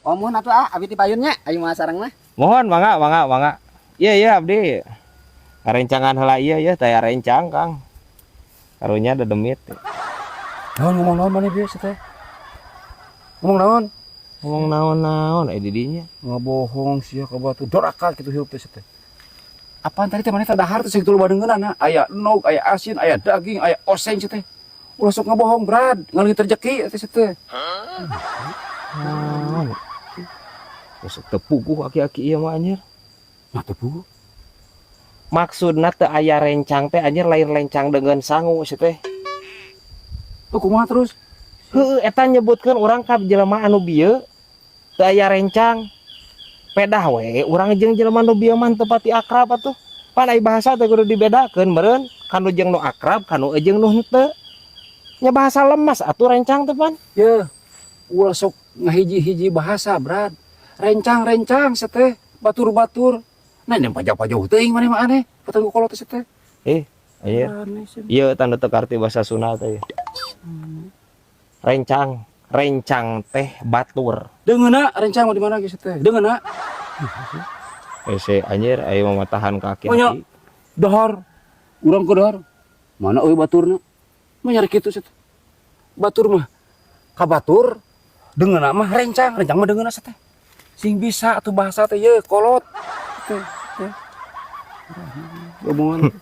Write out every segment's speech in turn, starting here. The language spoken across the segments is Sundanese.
Oh, muhun atuh ah, abi ti payun nya, ayo mah sareng mah. Mohon mangga, mangga, mangga. Iya, abdi. Rencangan heula ieu ya, taya rencang, Kang. Karunya ada demit. Naon ngomong naon maneh bieu teh? Ngomong naon? Ngomong naon-naon eh didinya. Ngabohong sia ka batur, doraka kitu hirup teh teh. Apaan tadi teh maneh teh dahar teh sakitu loba deungeunana? Aya endog, aya asin, aya daging, aya oseng sia teh. Ulah sok ngabohong, Brad. Ngaleungit rezeki teh sia teh. Naon? Besok teu puguh aki-aki ieu mah, anjir. Nah, teu puguh. Maksudna teu aya rencang teh, anjir, lain rencang dengan sangu sih teh. Oh, kumaha terus? Heueuh, eta nyebutkeun urang ka jelema anu bieu teu aya rencang. Pedah we urang jeung jelema nu bieu mah teu pati akrab atuh. Pan ai bahasa teh kudu dibedakeun meureun, kanu jeung nu akrab, kanu jeung nu henteu. Nya bahasa lemas atuh rencang teh pan. Ye, ulah sok ngahiji-hiji bahasa, Brad. Rencang-rencang sia teh, batur-batur. Nah, ini pajak-pajak teuing maneh mah aneh. Patang kolot teh sia teh. Eh, anjir. Aneh sih. Ieu tanda teu karti bahasa Sunda teh. Rencang, rencang teh batur. Deungeunna rencang mah di mana geus teh? Deungeunna. Hese anjir, ayo mamatahan kaki. Oh, nya. Dahar. Urang ke dahar. Mana euy baturna? Mah nyari kitu sia teh. Batur mah ka batur, deungeunna mah rencang, rencang mah deungeunna sia teh. Sing bisa atuh bahasa teh ye kolot. Teh, teh. Omongan.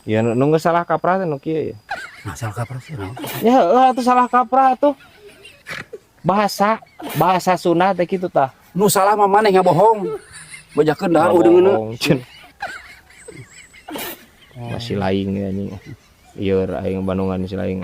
Ya nu geus salah kaprah teh nu kieu ya. Nah, salah kaprah sih naon? Ya heueuh atuh salah kaprah atuh. Bahasa bahasa Sunda teh kitu tah. Nu salah mah maneh ngabohong. Bajakeun dahar eueuh deungeunna. Ngabohong, cen. Masih laing ya anjing. Ieu aing Bandungan si laing.